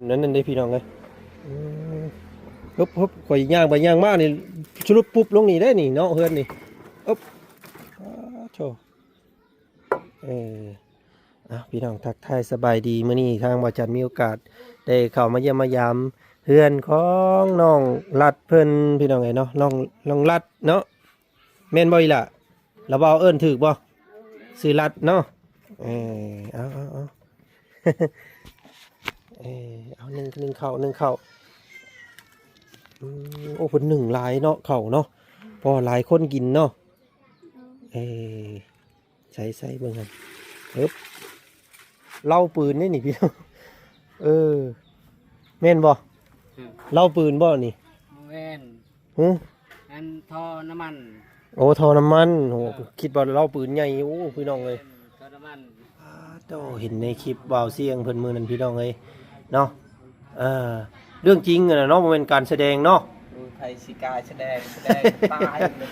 ນັ້ນ ນັ້ນເດ້ພີ່ນ້ອງເອີຍ. ອືມ ຮຶບໆ ຂ້ອຍຍ່າງໄປຍ່າງມານີ້ ສະຫຼຸບປຸບລົງນີ້ເດ້ນີ້ເນາະ ເຮືອນນີ້. ອຶບ ອ້າໂທ້ ເອີ ອ່ະ ພີ່ນ້ອງ ທັກທາຍສະບາຍດີ. ມື້ນີ້ທາງບ່າວຈັນມີໂອກາດໄດ້ເຂົ້າມາຢ້ຽມມາຢາມເຮືອນຂອງນ້ອງລັດເພິ່ນ ພີ່ນ້ອງເອີຍເນາະ. ນ້ອງ ນ້ອງລັດເນາະ ແມ່ນບໍ່ອີ່ຫຼ້າ? ລະເວົ້າເອີ້ນຖືກບໍ່? ຊື່ລັດເນາະ. ເອີ ເອົາ ເອົາ ເອົາ ເອີ ເອົາ ໜຶ້ງ ໜຶ້ງເຂົ້າ ໜຶ້ງເຂົ້າ. ອືມ ໂອ້ ເພິ່ນໜຶ້ງຫຼາຍເນາະ ເຂົ້າເນາະ ເພາະວ່າຫຼາຍຄົນກິນເນາະ. ເອີ ໃສ່ໆ ເບິ່ງຫັ້ນ ເອີບ ເລົາປືນເດ້ນີ້ພີ່ນ້ອງ. ເອີ ແມ່ນບໍ່? ເອີ ເລົາປືນບໍ່ນີ້? ບໍ່ແມ່ນ ຫື? ອັນທໍ່ນ້ຳມັນ. ໂອ້ ທໍ່ນ້ຳມັນ. ໂອ້ ເອີ ຄິດວ່າເລົາປືນໃຫຍ່. ໂອ້ ພີ່ນ້ອງເອີຍ ແມ່ນ ທໍ່ນ້ຳມັນ. ອ້າໂທ້ ເຫັນໃນຄລິບບ່າວຊຽງເພິ່ນມື້ນັ້ນ ພີ່ນ້ອງເອີຍເນາະ. ເອີ ເລື່ອງຈິງຫັ້ນນະເນາະ ບໍ່ແມ່ນການສະແດງເນາະ. ໂອ້ຍ ໃຜຊິກ້າສະແດງ ສະແດງຕາຍເລີຍ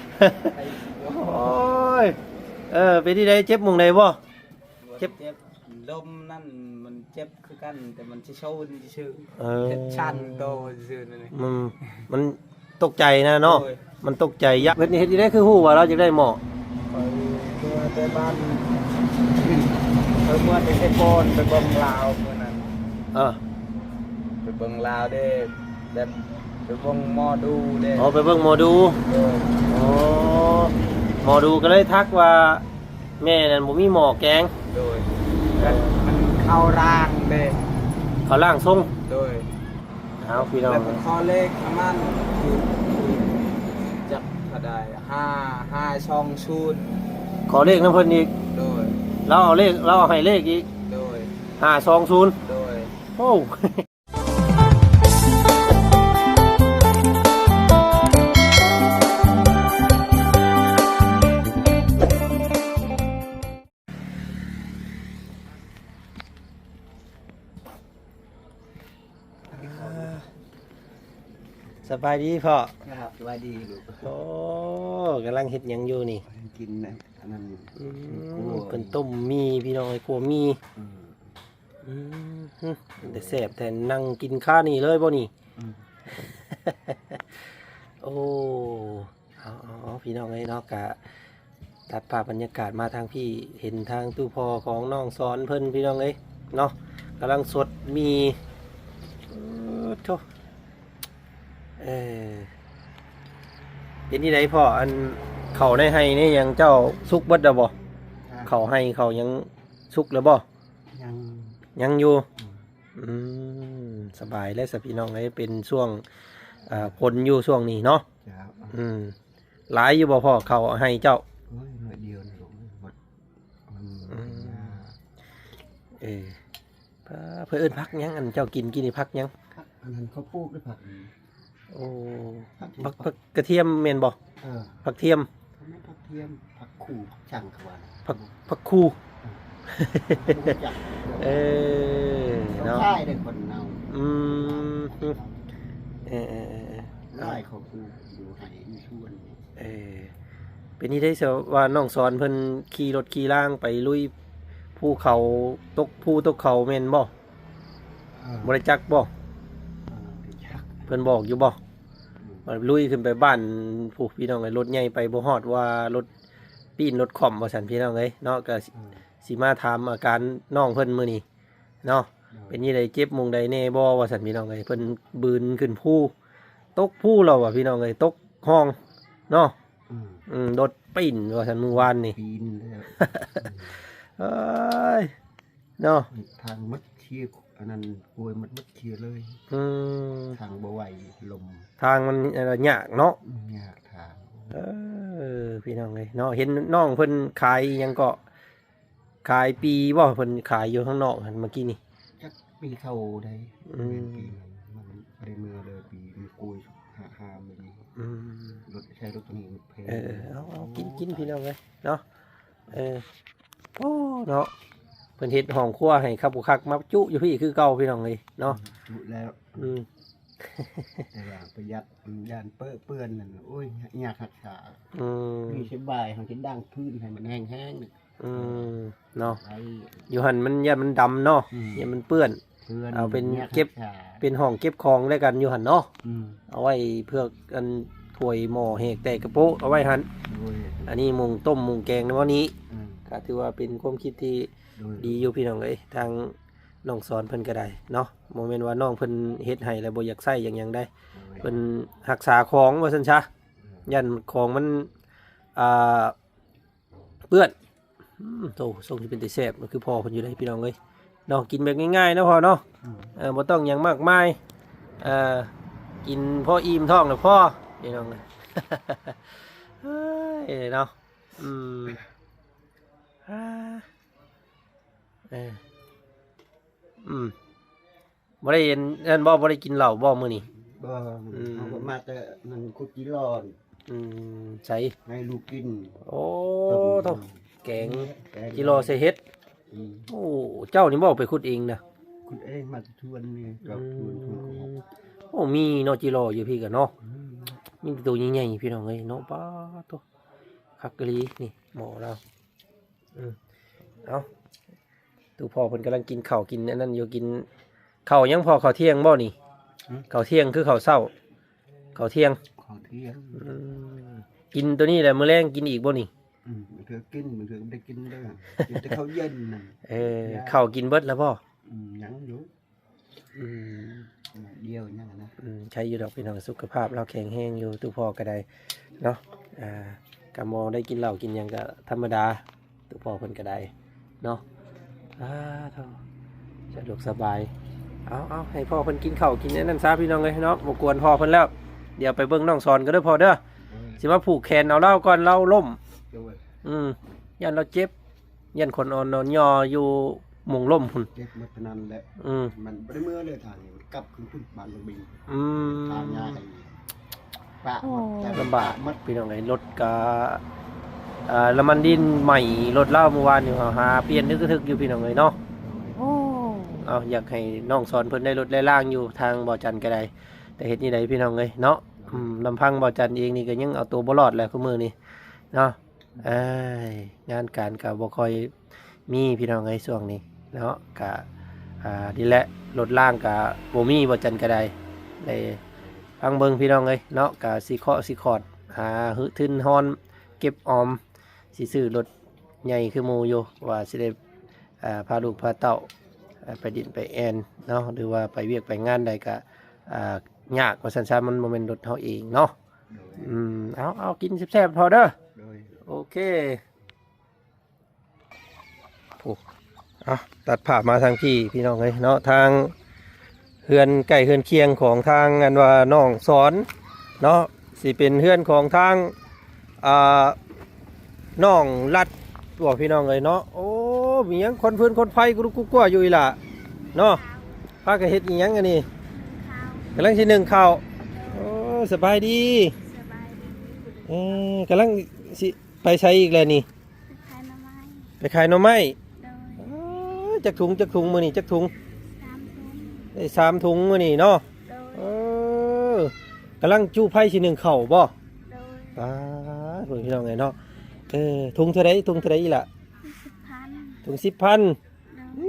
ໃຜຊິ ໂອ້ຍ ເອີ ເປັນທີ່ໃດ ເຈັບໝ່ອງໃດບໍ່? ເຈັບ ເຈັບ ລົມນັ້ນມັນເຈັບຄືກັນ ແຕ່ມັນຊິຊົນຊື່ໆ. ເອີ ເຮັດຊັນໂຕຊື່ໆ ນັ້ນ ມັນ ມັນຕົກໃຈນະເນາະ. ໂດຍ ມັນຕົກໃຈ. ຢາກເຮັດ ເຮັດຈັ່ງໃດຄືຮູ້ວ່າລາວຢາກໄດ້ໝໍ້? ຂ້ອຍເມືອແຕ່ບ້ານ ຂ້ອຍເມືອແຕ່ໄຊປອນ ໄປເບິ່ງລາວມື້ນັ້ນ. ເອີ ໄປເບິ່ງລາວເດ້ ແບບໄປເບິ່ງໝໍດູເດ້. ອໍ ໄປເບິ່ງໝໍດູ. ໂດຍ. ອໍ ໝໍດູກໍເລີຍທັກວ່າ ແມ່ນັ້ນບໍ່ມີໝໍ້ແກງ. ໂດຍ ແບບມັນເຂົ້າຮ່າງເດ້ ເຂົ້າຮ່າງຊົງ. ໂດຍ. ເອົາ ພີ່ນ້ອງ ແລ້ວກໍຂໍເລກປະມານ ຈັກເທົ່າໃດ ຫ້າ ຫ້າສອງສູນ. ຂໍເລກນຳເພິ່ນອີກ. ໂດຍ. ລາວເອົາເລກ ລາວເອົາໃຫ້ເລກອີກ. ໂດຍ. ຫ້າສອງສູນ. ໂດຍ. ໂອ້. ສະບາຍດີພໍ່. ຄັບ ສະບາຍດີລູກ. ໂອ້ ກຳລັງເຮັດຫຍັງຢູ່ນີ້? ກິນອັນນັ້ນ. ອືມ ເພິ່ນຕົ້ມໝີ່ ພີ່ນ້ອງເອີຍ ຂົ້ວໝີ່. ອືມ ອືມ ເປັນຕາແຊບແທ້. ນັ່ງກິນຄານີ້ເລີຍບໍ່ນີ້? ອືມ ໂອ້ ເອົາໆໆ ພີ່ນ້ອງເອີຍເນາະ ກະຕັດພາບບັນຍາກາດມາທາງພີ້ ເຫັນທາງຕູ້ພໍ່ຂອງນ້ອງສອນເພິ່ນ ພີ່ນ້ອງເອີຍເນາະ ກຳລັງສົດໝີ່. ເອີ ໂທ້ ເອີ ເປັນຈັ່ງໃດພໍ່ ອັນເຂົ້າໃນໄຮ່ໃນຫຍັງເຈົ້າສຸກເບິດແລ້ວບໍ່? ເຂົ້າໄຮ່ເຂົ້າຫຍັງສຸກແລ້ວບໍ່? ຍັງ ຍັງຢູ່. ອືມ ອືມ ສະບາຍແລ້ວຊະພີ່ນ້ອງເອີຍ ເປັນຊ່ວງ ເອີ ຝົນຢູ່ຊ່ວງນີ້ເນາະ. ເຈົ້າ. ອືມ ຫຼາຍຢູ່ບໍ່ພໍ່ ເຂົ້າໄຮ່ເຈົ້າ? ໂອ້ຍ ໜ້ອຍດຽວນີ້ລູກ ໝົດ ມັນ ອືມ ເອີ ເພິ່ນເອີ້ນຜັກຫຍັງ ອັນເຈົ້າກິນກີ້ນີ້ ຜັກຫຍັງ? ຜັກ ອັນນັ້ນເຂົາປູກເດ້ ຜັກ. ໂອ້ ຜັກ ຜັກ ຜັກກະທຽມແມ່ນບໍ່? ເອີ ຜັກທຽມ ເຂົາເອີ້ນຜັກທຽມ ຜັກຄູ ຜັກຫຍັງເຂົາວ່າ ຜັກ ຜັກຄູ. ເອີ ເອີ ເນາະ ຂາຍໄດ້ຄົນເຮົາ. ອືມ ເອີ ເອີ ເອີ ເອີ ຫຼາຍເຂົາປູກຢູ່ໄຮ່ຢູ່ສວນ. ເອີ ເປັນຈັ່ງໃດ ສະ ວ່ານ້ອງສອນເພິ່ນຂີ່ລົດຂີ່ລາງໄປລຸຍພູເຂົາ ຕົກພູຕົກເຂົາແມ່ນບໍ່? ເອີ ບໍ່ໄດ້ຈັກບໍ່? ເອີ ບໍ່ໄດ້ຈັກ. ເພິ່ນບອກຢູ່ບໍ່? ອືມ ວ່າລຸຍຂຶ້ນໄປບ້ານພຸ້ນ ພີ່ນ້ອງເອີຍ ລົດໃຫຍ່ໄປບໍ່ຮອດ ວ່າລົດປີ້ນລົດຄ່ອມວ່າຊັ້ນ ພີ່ນ້ອງເອີຍເນາະ. ກະ ເອີ ຊິມາຖາມອາການນ້ອງເພິ່ນມື້ນີ້ເນາະ. ໂດຍ. ເປັນຈັ່ງໃດ ເຈັບໝ່ອງໃດແດ່ບໍ່ວ່າຊັ້ນ ພີ່ນ້ອງເອີຍ. ເພິ່ນບືນຂຶ້ນພູ ຕົກພູແລ້ວວ່າ ພີ່ນ້ອງເອີຍ ຕົກຮ່ອງເນາະ. ອືມ ອືມ ລົດປີ້ນວ່າຊັ້ນມື້ວານນີ້ ປີ້ນແລ້ວ. ເອີຍ ເນາະ ທາງມັດເຄຍ ອັນນັ້ນກວຍມັດ ມັດເຄຍເລີຍ. ອືມ ທາງບໍ່ໄຫວ ລົມ ທາງມັນ ເອີ ຍາກເນາະ. ອືມ ຍາກທາງ. ເອີ ພີ່ນ້ອງເອີຍເນາະ ເຫັນນ້ອງເພິ່ນຂາຍອີ່ຫຍັງເກາະ ຂາຍປີບໍ່ ເພິ່ນຂາຍຢູ່ຂ້າງນອກຫັ້ນເມື່ອກີ້ນີ້? ຈັກປີເຂົ້າໃດ. ອືມ ແມ່ນປີນັ້ນ ມັນບໍ່ໄດ້ເມືອເລີຍ ປີມີໂກຍຫາ ຫາມາດີ. ອືມ ລົດ ໃຊ້ລົດໂຕນີ້ແພງ. ເອີ ເອົາ ເອົາ ກິນ ກິນ ພີ່ນ້ອງເອີຍເນາະ. ເອີ ໂອ້ ເນາະ ເພິ່ນເຮັດຫ້ອງຄົວໃຫ້ຄັກບໍ່ຄັກ ມາຈຸຢູ່ພີ້ຄືເກົ່າ ພີ່ນ້ອງເອີຍເນາະ. ອືມ ຈຸແລ້ວ. ອືມ ແຕ່ວ່າປະຢັດ ຢ້ານເປິເປື້ອນນັ້ນ ໂອ້ຍ ຍາກຮັກສາ. ອືມ ມີສະບາຍ ເຮົາຊິດັງພື້ນໃຫ້ມັນແຫ້ງໆ. ອືມ ເນາະ ຢູ່ຫັ້ນມັນ ຢ້ານມັນດຳເນາະ. ອືມ ຢ້ານມັນເປື້ອນ. ເຮືອນ ເອົາເປັນເກັບ ເປັນຫ້ອງເກັບຂອງແລ້ວກັນຢູ່ຫັ້ນເນາະ. ອືມ ເອົາໄວ້ເພື່ອອັນຖ້ວຍໝໍ້ແຫກແຕກກະໂປະ ເອົາໄວ້ຫັ້ນ. ໂດຍ ອັນນີ້ໝຸງຕົ້ມໝຸງແກງໃນໝໍ້ນີ້. ອືມ ກໍຖືວ່າເປັນຄວາມຄິດທີ່ ໂດຍ ດີຢູ່ພີ່ນ້ອງເອີຍ. ທາງນ້ອງສອນເພິ່ນກໍໄດ້ເນາະ ບໍ່ແມ່ນວ່ານ້ອງເພິ່ນເຮັດໃຫ້ແລ້ວບໍ່ຢາກໃຊ້ຫຍັງໃດ໋. ໂດຍ ເພິ່ນຮັກສາຂອງວ່າຊັ້ນຊະ. ອືມ ຢ້ານຂອງມັນ ອ່າ ເປື້ອນ. ອືມ ໂຕ ຊົງຊິເປັນຕາແຊບ ມັນຄືພໍ່ເພິ່ນຢູ່ໃດ໋ພີ່ນ້ອງເອີຍເນາະ. ກິນແບບງ່າຍໆເນາະພໍ່ເນາະ. ອືມ ເອີ ບໍ່ຕ້ອງຫຍັງມາກມາຍ ເອີ ກິນພໍອີ່ມທ້ອງນະພໍ່ພີ່ນ້ອງເອີຍ. ເອີຍເນາະ ອືມ ອາ ເອີ ອືມ ບໍ່ໄດ້ອັນນັ້ນບໍ່ ບໍ່ໄດ້ກິນເຫຼົ້າບໍ່ມື້ນີ້? ບໍ່ ອືມ ເຮົາກໍມາແຕ່ນັ້ນ ຂຸດຈີ່ລໍ່. ອືມ ໃສ ໃຫ້ລູກກິນ. ໂອ້ ຕົ້ມ ໂທ້ ແກງ ແກງຈີ່ລໍ່ໃສ່ເຫັດ. ອືມ ໂອ້ ເຈົ້ານີ້ບໍ່ໄປຂຸດເອງນະ? ຂຸດເອງ ມາແຕ່ສວນນີ້ ຈາກສວນ ອືມ ສວນຂອງ. ໂອ້ ມີເນາະ ຈີ່ລໍ່ຢູ່ພີ້ກະເນາະ. ອືມ ມີແຕ່ໂຕໃຫຍ່ໆ ພີ່ນ້ອງເອີຍເນາະ. ປາດໂທ້ ຄັກອີ່ຫຼີນີ້ໝໍ້ລາວ. ອືມ ເອົາ ຕູ້ພໍ່ເພິ່ນກຳລັງກິນເຂົ້າກິນອັນນັ້ນຢູ່. ກິນເຂົ້າຫຍັງພໍ່? ເຂົ້າທ່ຽງບໍ່ນີ້? ຫຶ? ເຂົ້າທ່ຽງຄືເຂົ້າເຊົ້າ? ເຂົ້າທ່ຽງ ເຂົ້າທ່ຽງ. ອືມ ກິນໂຕນີ້ແຫຼະ ມື້ແລງກິນອີກບໍ່ນີ້? ອືມ ບາງເທື່ອກິນ ບາງເທື່ອບໍ່ໄດ້ກິນເດີ ກິນແຕ່ເຂົ້າເຢັນນັ້ນ. ເອີ ເຂົ້າກິນເບິດແລ້ວບໍ່? ອືມ ຍັງຢູ່. ອືມ ໜ້ອຍດຽວຍັງນະ. ອືມ ໃຄຢູ່ດອກພີ່ນ້ອງ ສຸຂະພາບລາວແຂງແຮງຢູ່ ຕູ້ພໍ່ກໍໄດ້ເນາະ. ອ່າ ກໍບໍ່ໄດ້ກິນເຫຼົ້າກິນຫຍັງກໍທຳມະດາ ຕູ້ພໍ່ເພິ່ນກໍໄດ້ເນາະ. ອ່າ ໂທ້ ສະດວກສະບາຍ. ເອົາໆ ໃຫ້ພໍ່ເພິ່ນກິນເຂົ້າກິນອັນນັ້ນຊະພີ່ນ້ອງເອີຍເນາະ ບໍ່ກວນພໍ່ເພິ່ນແລ້ວ. ດຽວໄປເບິ່ງນ້ອງສອນກັນເດີພໍ່ເດີ. ໂດຍ ຊິມາຜູກແຂນເອົາລາວກ່ອນ ລາວລົ້ມ. ໂດຍ ອືມ ຢ້ານລາວເຈັບ. ຢ້ານຄົນອ່ອນນອນຍໍຢູ່ມຸງລົ້ມພຸ້ນ. ເຈັບໝົດເທົ່ານັ້ນແຫຼະ. ອືມ ມັນບໍ່ໄດ້ເມືອເລີຍທາງນີ້ ມັນກັບຂຶ້ນພຸ້ນບ້ານລຸງບິງ. ອືມ ທາງຍາກ ປະໝົດ. ໂອ້ ລຳບາກໝົດພີ່ນ້ອງເອີຍ. ລົດກະ ເອີ ນ້ຳມັນດິນໄໝ້ລົດລາວມື້ວານນີ້ ຫາປ່ຽນທຶກໆຢູ່ພີ່ນ້ອງເອີຍເນາະ. ໂອ້ ເອົາ ຢາກໃຫ້ນ້ອງສອນເພິ່ນໄດ້ລົດໄດ້ລາງຢູ່ ທາງບໍ່ຈັນກໍໄດ້ ແຕ່ເຮັດແນວໃດພີ່ນ້ອງເອີຍເນາະ. ອືມ ລຳພັງບໍ່ຈັນເອງນີ້ກໍຍັງເອົາຕົວບໍ່ລອດແຫຼະ ຄຸມື້ນີ້ເນາະ. ເອີຍ ງານການກໍບໍ່ຄ່ອຍມີພີ່ນ້ອງເອີຍຊ່ວງນີ້ເນາະ. ກະ ອ່າ ນີ້ແຫຼະ ລົດລາງກະບໍ່ມີ ບໍ່ຈັນກະໄດ້ ໄດ້ຟັງເບິ່ງພີ່ນ້ອງເອີຍເນາະ. ກະຊິເຄາະຊິຂອດ ຫາທຶນຮອນເກັບອອມ ຊິຊື້ລົດໃຫຍ່ຄືໝູ່ຢູ່ ວ່າຊິໄດ້ ອ່າ ພາລູກພາເຕົ້າ ອ່າ ໄປດິ້ນໄປແອ່ນເນາະ ຫຼືວ່າໄປວຽກໄປງານໃດກະ ອ່າ ຍາກວ່າຊັ້ນຊະ ມັນບໍ່ແມ່ນລົດເຮົາເອງເນາະ. ໂດຍ ອືມ ເອົາ ເອົາ ກິນແຊບໆ ພໍເດີ. ໂດຍ ໂອເຄ. ໂອ້ ເອົາ ຕັດພາບມາທາງພີ້ພີ່ນ້ອງເອີຍເນາະ ທາງເຮືອນໃກ້ເຮືອນຄຽງຂອງທາງ ອັນວ່າ ນ້ອງສອນເນາະ ຊິເປັນເຮືອນຂອງທາງ ອ່າ ນ້ອງລັດຕົວະ ພີ່ນ້ອງເອີຍເນາະ. ໂອ້ ມີຫຍັງ ຄົນຟືນຄົນໄຟກຸລຸກກຸກົວຢູ່ອີ່ຫຼ້າເນາະ. ພາກັນເຮັດອີ່ຫຍັງອັນນີ້? ກຳລັງຊິໜຶ້ງເຂົ້າ. ໂອ້ ສະບາຍດີ. ສະບາຍດີ. ເອີ ກຳລັງຊິໄປໃສອີກແລ້ວນີ້? ໄປຂາຍໜໍ່ໄມ້. ໄປຂາຍໜໍ່ໄມ້. ໂດຍ. ເອີ ຈັກຖົງ ຈັກຖົງ ມື້ນີ້ຈັກຖົງ? ສາມຖົງ. ໄດ້ສາມຖົງມື້ນີ້ເນາະ. ໂດຍ. ເອີ ກຳລັງຈູ້ໄຟຊິໜຶ້ງເຂົ້າບໍ່? ໂດຍ. ປາດ ໂອ້ຍ ພີ່ນ້ອງເອີຍເນາະ. ເອີ ຖົງເທົ່າໃດ? ຖົງເທົ່າໃດອີ່ຫຼ້າ? ສິບພັນ. ຖົງສິບພັນ. ໂດຍ. ອື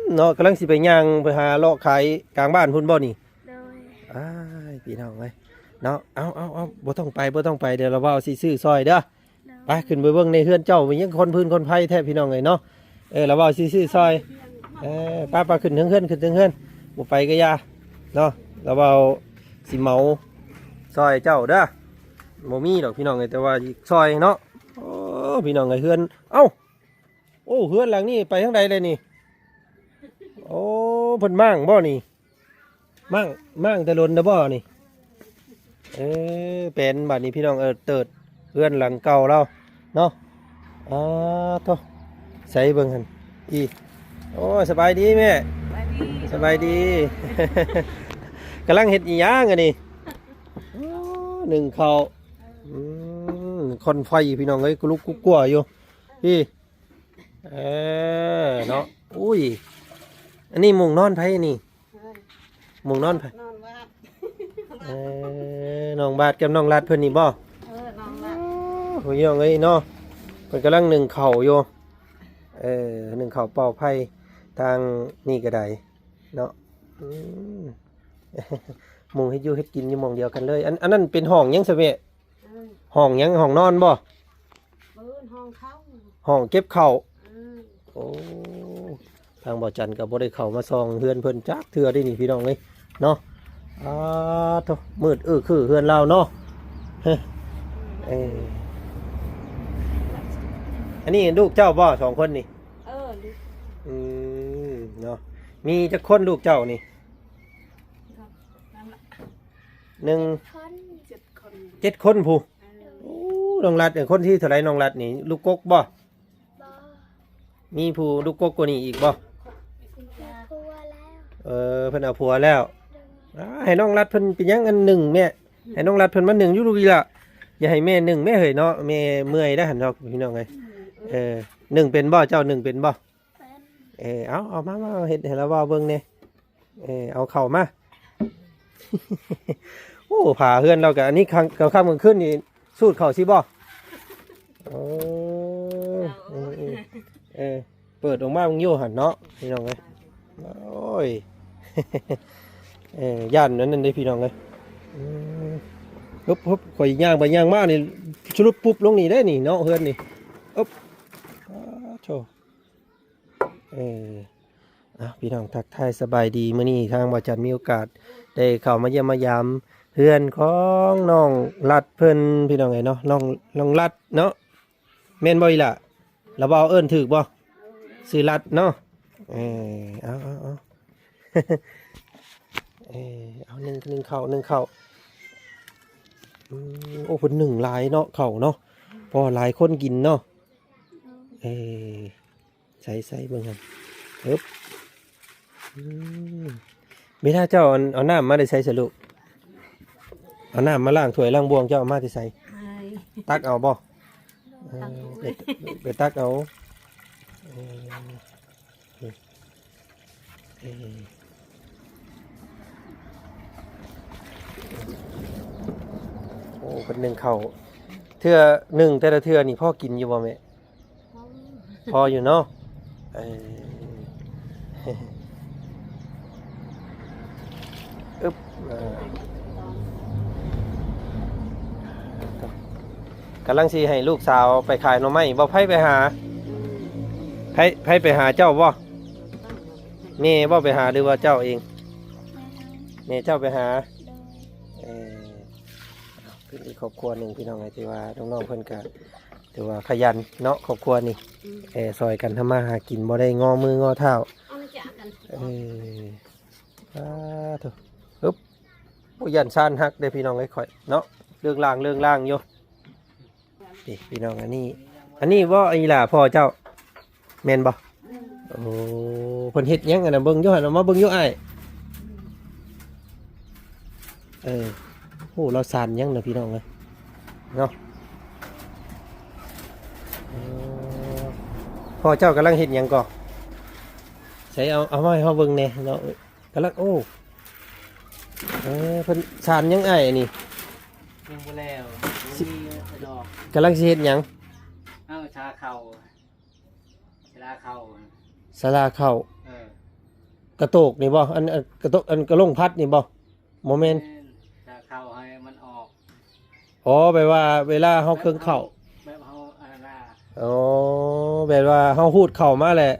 ມ ເນາະ ກຳລັງຊິໄປຍ່າງໄປຫາເລາະຂາຍກາງບ້ານພຸ້ນບໍ່ນີ້? ໂດຍ. ອ້າຍ ພີ່ນ້ອງເອີຍເນາະ. ເອົາ ເອົາ ເອົາ ບໍ່ຕ້ອງໄປ ບໍ່ຕ້ອງໄປ ດຽວລາວເວົ້າຊິຊື້ຊ່ອຍເດີ. ໂດຍ. ໄປ ຂຶ້ນໄປເບິ່ງໃນເຮືອນເຈົ້າ ມີຫຍັງຄົນຟືນຄົນໄຟແທ້ ພີ່ນ້ອງເອີຍເນາະ. ເອີ ລາວເວົ້າຊິຊື້ຊ່ອຍ. ເອີ ໄປໆ ຂຶ້ນເທິງເຮືອນ ຂຶ້ນເທິງເຮືອນ. ບໍ່ໄປກໍຢ່າເນາະ. ລາວເວົ້າຊິເໝົາຊ່ອຍເຈົ້າເດີ. ບໍ່ມີດອກ ພີ່ນ້ອງເອີຍ ແຕ່ວ່າຊິຊ່ອຍເນາະ. ໂອ້ ພີ່ນ້ອງເອີຍ ເຮືອນ ເອົ້າ ໂອ້ ເຮືອນຫຼັງນີ້ໄປທາງໃດແລ້ວນີ້? ໂອ້ ເພິ່ນມ້າງບໍ່ນີ້? ມ້າງ ມ້າງແຕ່ດົນແລ້ວບໍ່ນີ້? ເອີ ແປນບາດນີ້ ພີ່ນ້ອງເອີຍ ເຕີດເຮືອນຫຼັງເກົ່າລາວເນາະ. ອາ ໂທ້ ໃສເບິ່ງຫັ້ນ ອີ່ ໂອ້ ສະບາຍດີແມ່. ສະບາຍດີ. ສະບາຍດີ. ກຳລັງເຮັດອີ່ຫຍັງອັນນີ້? ໂອ້ ໜຶ້ງເຂົ້າ. ອືມ ຄວັນໄຟ ພີ່ນ້ອງເອີຍ ກຸລຸກກຸກົວຢູ່ ອີ່. ເອີ ເນາະ. ອຸ້ຍ ອັນນີ້ມຸ້ງນອນໃຜນີ້? ເອີ ມຸ້ງນອນໃຜ? ນອນບາດ. ເອີ ນ້ອງບາດກັບນ້ອງລັດເພິ່ນນີ້ບໍ່? ເອີ ນ້ອງລັດ. ໂອ້ ພີ່ນ້ອງເອີຍເນາະ ເພິ່ນກຳລັງໜຶ້ງເຂົ້າຢູ່. ເອີ ໜຶ້ງເຂົ້າເປົ່າໄຟ ທາງນີ້ກໍໄດ້ເນາະ. ອືມ ໝູ່ເຮັດຢູ່ເຮັດກິນຢູ່ໝ່ອງດຽວກັນເລີຍ. ອັນ ອັນນັ້ນເປັນຫ້ອງຫຍັງຊະແມ່? ເອີ ຫ້ອງຫຍັງ? ຫ້ອງນອນບໍ່? ເອີ ຫ້ອງເຂົ້າ ຫ້ອງເກັບເຂົ້າ. ເອີ ໂອ້ ທາງບ່າວຈັນກໍບໍ່ໄດ້ເຂົ້າມາສ່ອງເຮືອນເພິ່ນຈັກເທື່ອເດ້ນີ້ ພີ່ນ້ອງເອີຍເນາະ. ອາໂທ້ ມືດເອີຄືເຮືອນລາວເນາະ. ເອີ ອັນນີ້ລູກເຈົ້າບໍ່ ສອງຄົນນີ້? ເອີ ລູກ ອືມ ເນາະ. ມີຈັກຄົນລູກເຈົ້ານີ້? ໜຶ່ງ ເຈັດຄົນ ເຈັດຄົນພຸ້ນ. ເອີ ໂອ້ ນ້ອງລັດ ເອີ ຄົນທີເທົ່າໃດນ້ອງລັດນີ້? ລູກກົກບໍ່? ບໍ່ ມີຜູ້ລູກກົກກວ່ານີ້ອີກບໍ່? ມີຜົວແລ້ວ ເອີ ເພິ່ນເອົາຜົວແລ້ວ. ໂດຍ ອາ ໃຫ້ນ້ອງລັດເພິ່ນເປັນຫຍັງອັນໜຶ່ງແມ່? ໃຫ້ນ້ອງລັດເພິ່ນມາໜຶ່ງຢູ່ລູກອີ່ຫຼ້າ. ຢ່າໃຫ້ແມ່ໜຶ່ງແມ່ເຮີ້ຍເນາະ ແມ່ເມື່ອຍໄດ໋ຫັ້ນເນາະ ພີ່ນ້ອງເອີຍ. ເອີ ໜຶ່ງເປັນບໍ່? ເຈົ້າໜຶ່ງເປັນບໍ່? ເປັນ ເອີ ເອົາ ເອົາມາ ມາເຮັດໃຫ້ລາວເວົ້າເບິ່ງແດ່. ເອີ ເອົາເຂົ້າມາ. ໂອ້ ຝາເຮືອນລາວກະ ອັນນີ້ກາງ ກາງຄ່ຳກາງຄືນນີ້ສູດເຂົ້າຊິບໍ່? ໂອ້ ເອີ ເອີ ເອີ ເປີດອອກມາເບິ່ງຢູ່ຫັ້ນເນາະ ພີ່ນ້ອງເອີຍ. ໂອ້ຍ ເອີ ຢ້ານອັນນັ້ນເດ້ ພີ່ນ້ອງເອີຍ. ອືມ ຮຶບໆ ຂ້ອຍຍ່າງໄປຍ່າງມານີ້ ສະຫຼຸບປຸບລົງນີ້ເດ້ນີ້ເນາະ ເຮືອນນີ້. ອຶບ ອາໂທ້ ເອີ ເອົາ ພີ່ນ້ອງ ທັກທາຍສະບາຍດີ. ມື້ນີ້ທາງບ່າວຈັນມີໂອກາດໄດ້ເຂົ້າມາຢ້ຽມມາຢາມເຮືອນຂອງນ້ອງລັດເພິ່ນ ພີ່ນ້ອງເອີຍເນາະ. ນ້ອງ ນ້ອງລັດເນາະ ແມ່ນບໍ່ອີ່ຫຼ້າ? ລະເວົ້າເອີ້ນຖືກບໍ່? ຊື່ລັດເນາະ. ເອີ ເອົາ ເອົາ ເອົາ ເອີ ເອົາ ໜຶ່ງ ໜຶ່ງເຂົ້າ ໜຶ່ງເຂົ້າ. ອືມ ໂອ້ ເພິ່ນໜຶ້ງຫຼາຍເນາະ ເຂົ້າເນາະ ເພາະວ່າຫຼາຍຄົນກິນເນາະ. ເອີ ໃສ່ ໃສ່ເບິ່ງຫັ້ນ. ເອີບ ອືມ ເວລາເຈົ້າ ອັນ ເອົານ້ຳມາແຕ່ໃສຊະລູກ? ເອົານ້ຳມາລ້າງຖ້ວຍລ້າງບ່ວງ ເຈົ້າເອົາມາແຕ່ໃສ? ຕັກເອົາບໍ່? ເອີ ໄປ ໄປຕັກເອົາ. ເອີ ເອີ ໂອ້ ເພິ່ນໜຶ້ງເຂົ້າ ເທື່ອໜຶ້ງແຕ່ລະເທື່ອນີ້ພໍກິນຢູ່ບໍ່ແມ່? ພໍຢູ່ເນາະ. ເອີ ອຶບ ເອີ ກຳລັງຊິໃຫ້ລູກສາວໄປຂາຍໜໍ່ໄມ້. ບໍ່ ໃຜໄປຫາ? ໃຜ ໃຜໄປຫາເຈົ້າບໍ່? ແມ່ບໍ່ໄປຫາ ຫຼືວ່າເຈົ້າເອງ? ແມ່ເຈົ້າໄປຫາ. ເອີ ເປັນອີກຄອບຄົວໜຶ່ງ ພີ່ນ້ອງເອີຍ ທີ່ວ່ານ້ອງໆເພິ່ນກະ ຖືວ່າຂະຫຍັນເນາະ ຄອບຄົວນີ້. ອືມ ເອີ ຊ່ອຍກັນທຳມາຫາກິນ ບໍ່ໄດ້ງໍມືງໍເທົ້າ. ເອີ ສາທຸ. ອຶບ ໂອ້ ຢ້ານຊານຫັກເດ້ ພີ່ນ້ອງເອີຍ ຂ້ອຍເນາະ ເລື່ອງລ່າງເລື່ອງລ່າງຢູ່. ນີ້ພີ່ນ້ອງ ອັນນີ້ ອັນນີ້ບໍ່ ອີ່ຫຼ້າ ພໍ່ເຈົ້າແມ່ນບໍ່? ໂອ້ ເພິ່ນເຮັດຫຍັງອັນນັ້ນ? ເບິ່ງຢູ່ຫັ້ນ ເອົາມາເບິ່ງຢູ່ອ້າຍ. ເອີ ໂອ້ ລາວສານຫຍັງນະ ພີ່ນ້ອງເອີຍເນາະ. ເອີ ພໍ່ເຈົ້າກຳລັງເຮັດຫຍັງກໍ? ໃສ ເອົາ ເອົາມາໃຫ້ເຮົາເບິ່ງແດ່ເນາະ. ກຳລັງ ໂອ້ ເອີ ເພິ່ນສານຫຍັງອ້າຍອັນນີ້? ຍັງບໍ່ແລ້ວ ຍັງມີດອກ. ກຳລັງຊິເຮັດຫຍັງ? ເອົາ ສາເຂົ້າ ສາລາເຂົ້າ ສາລາເຂົ້າ. ເອີ ກະໂຕກນີ້ບໍ່? ອັນ ອັນກະໂຕກ ອັນກະລົງພັດນີ້ບໍ່? ບໍ່ແມ່ນ ແມ່ນ ສາເຂົ້າໃຫ້ມັນອອກ. ອໍ ແບບວ່າເວລາເຮົາເຄິ່ງເຂົ້າ ແບບເຮົາ ແບບເຮົາອັນນັ້ນນະ. ອໍ ແບບວ່າເຮົາຮູດເຂົ້າມາແຫຼະ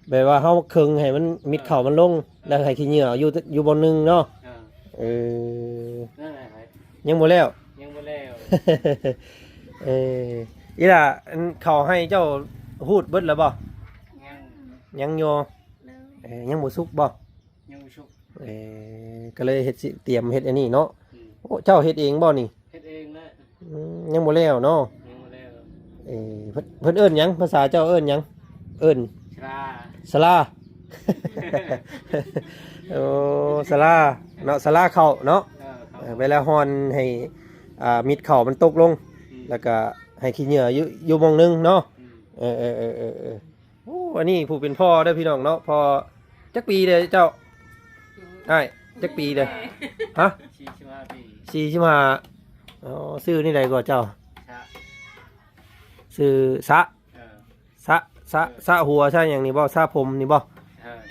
ແບບວ່າເຮົາເຄິ່ງໃຫ້ມັນ ເອີ ເມັດເຂົ້າມັນລົງ ເອີ ແລ້ວໃຫ້ຂີ້ເຫຍື້ອຢູ່ ຢູ່ບ່ອນໜຶ່ງເນາະ. ເອີ ເອີ ນັ້ນແຫຼະ ຍັງບໍ່ແລ້ວ ຍັງບໍ່ແລ້ວ. ເອີ ອີ່ຫຼ້າ ອັນເຂົ້າໃຫ້ເຈົ້າຮູດເບິດແລ້ວບໍ່? ຍັງ ຍັງຢູ່. ໂດຍ ເອີ ຍັງບໍ່ສຸກບໍ່? ຍັງບໍ່ສຸກ. ເອີ ກໍເລີຍເຮັດຊິ ຕຽມເຮັດອັນນີ້ເນາະ. ອືມ ໂອ້ ເຈົ້າເຮັດເອງບໍ່ນີ້? ເຮັດເອງແຫຼະ. ອືມ ຍັງບໍ່ແລ້ວເນາະ? ຍັງບໍ່ແລ້ວ. ເອີ ເພິ່ນ ເພິ່ນເອີ້ນຫຍັງ? ພາສາເຈົ້າເອີ້ນຫຍັງ? ເອີ້ນ ສາລາ ສາລາ. ໂອ້ ສາລາເນາະ ສາລາເຂົ້າເນາະ. ເອີ ເຂົ້າ ເອີ ເວລາຮ່ອນໃຫ້ ອ່າ ເມັດເຂົ້າມັນຕົກລົງ ອືມ ແລ້ວກໍໃຫ້ຂີ້ເຫຍື້ອຢູ່ ຢູ່ໝ່ອງໜຶ່ງເນາະ. ອືມ ເອີ ເອີ ໂອ້ ອັນນີ້ຜູ້ເປັນພໍ່ເດີພີ່ນ້ອງເນາະ. ພໍ່ຈັກປີເດີເຈົ້າ? ອ້າຍ ຈັກປີເດີ? ຮະ? ສີ່ສິບຫ້າປີ. ສີ່ສິບຫ້າ. ອໍ ຊື່ນີ້ໃດກໍເຈົ້າ? ສະ ຊື່ສະ. ເອີ ສະ ສະ ເອີ ສະຫົວ ສະຫຍັງນີ້ບໍ່? ສະຜົມນີ້ບໍ່? ເອີ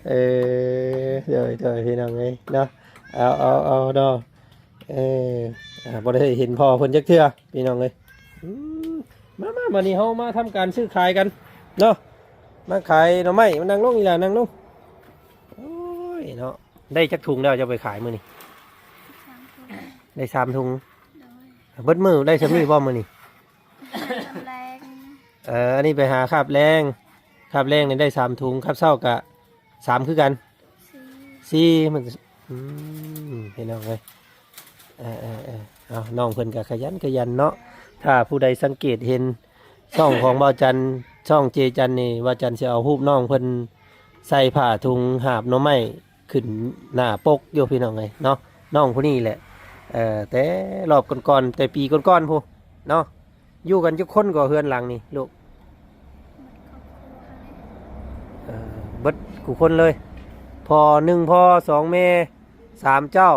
ເອີ ໂດຍໆ ພີ່ນ້ອງເອີຍເນາະ ເອົາ ເອົາ ເອົາເນາະ ເອີ ອ່າ ບໍ່ໄດ້ເຫັນພໍ່ເພິ່ນຈັກເທື່ອ ພີ່ນ້ອງເອີຍ ອືມ ມາໆ ບາດນີ້ເຮົາມາທຳການຊື້ຂາຍກັນເນາະ ມາຂາຍໜໍ່ໄມ້ ມານັ່ງລົງອີ່ຫຼ້າ ນັ່ງລົງ ໂອ້ຍເນາະ ໄດ້ຈັກຖົງແລ້ວເຈົ້າໄປຂາຍມື້ນີ້? ສາມຖົງ ໄດ້ສາມຖົງ ໂດຍ ເບິດມື້ໄດ້ສ່ຳນີ້ບໍ່ມື້ນີ້? ຫາຄາບແລງ ເອີ ອັນນີ້ໄປຫາຄາບແລງ ຄາບແລງນີ້ໄດ້ສາມຖົງ ຄາບເຊົ້າກະສາມຄືກັນ ສີ່ ສີ່ ມັນ ອືມ ພີ່ນ້ອງເອີຍ ເອີໆໆ ເອົາ ນ້ອງເພິ່ນກະຂະຫຍັນຂະຫຍັນເນາະ ຖ້າຜູ້ໃດສັງເກດເຫັນຊ່ອງຂອງບ່າວຈັນ ຊ່ອງເຈຈັນນີ້ ບ່າວຈັນຊິເອົາຮູບນ້ອງເພິ່ນໃສ່ຜ້າຖົງຫາບໜໍ່ໄມ້ ຂຶ້ນໜ້າປົກຢູ່ພີ່ນ້ອງເອີຍເນາະ ນ້ອງຜູ້ນີ້ແຫຼະ ເອີ ແຕ່ລອບກ່ອນໆ ແຕ່ປີກ່ອນໆ ພຸ້ນເນາະ ຢູ່ກັນຈັກຄົນກໍເຮືອນຫຼັງນີ້ລູກ? ເອີ ເບິດຄູ່ຄົນເລີຍ ພໍ່ໜຶ່ງພໍ່ ສອງແມ່ ສາມເຈົ້າ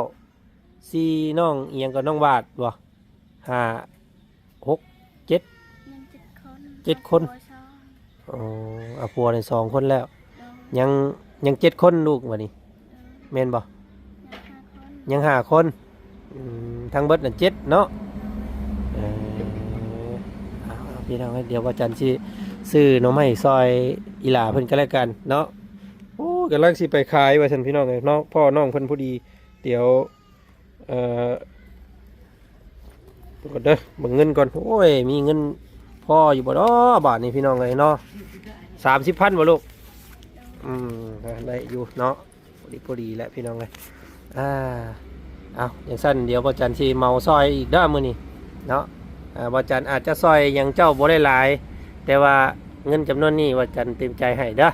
ສີ່ນ້ອງ ອີ່ຫຍັງກໍນ້ອງວາດບໍ່? ຫ້າ ຫົກ ເຈັດ ຍັງເຈັດຄົນ ເຈັດຄົນ ຄອບຄົວສອງ ອໍ ເອົາຜົວໄດ້ສອງຄົນແລ້ວ ໂດຍ ຍັງ ຍັງເຈັດຄົນລູກບັດນີ້ ໂດຍ ແມ່ນບໍ່? ຍັງຫ້າຄົນ ຍັງຫ້າຄົນ ອືມ ທັງເບິດນັ້ນເຈັດເນາະ ເອີ ເອົາ ເອົາ ພີ່ນ້ອງເອີຍ ດຽວວ່າຈັນຊິຊື້ໜໍ່ໄມ້ຊ່ອຍອີ່ຫຼ້າເພິ່ນກໍແລ້ວກັນເນາະ ໂອ້ ກຳລັງຊິໄປຂາຍວ່າຊັ້ນ ພີ່ນ້ອງເອີຍເນາະ ພໍ່ນ້ອງເພິ່ນພໍດີ ດຽວ ເອີ ເບິ່ງກ່ອນເດີ ເບິ່ງເງິນກ່ອນ ໂອ້ຍ ມີເງິນພໍຢູ່ບໍ່ເນາະບາດນີ້ ພີ່ນ້ອງເອີຍເນາະ ສາມສິບພັນບໍ່ລູກ? ອືມ ໄດ້ຢູ່ເນາະ ພໍດີ ພໍດີແຫຼະ ພີ່ນ້ອງເອີຍ ອ່າ ເອົາ ຈັ່ງຊັ້ນ ດຽວບ່າວຈັນຊິເໝົາຊ່ອຍອີກເດີມື້ນີ້ເນາະ ອ່າ ບ່າວຈັນອາດຈະຊ່ອຍຫຍັງເຈົ້າບໍ່ໄດ້ຫຼາຍ ແຕ່ວ່າເງິນຈຳນວນນີ້ບ່າວຈັນເຕັມໃຈໃຫ້ເດີ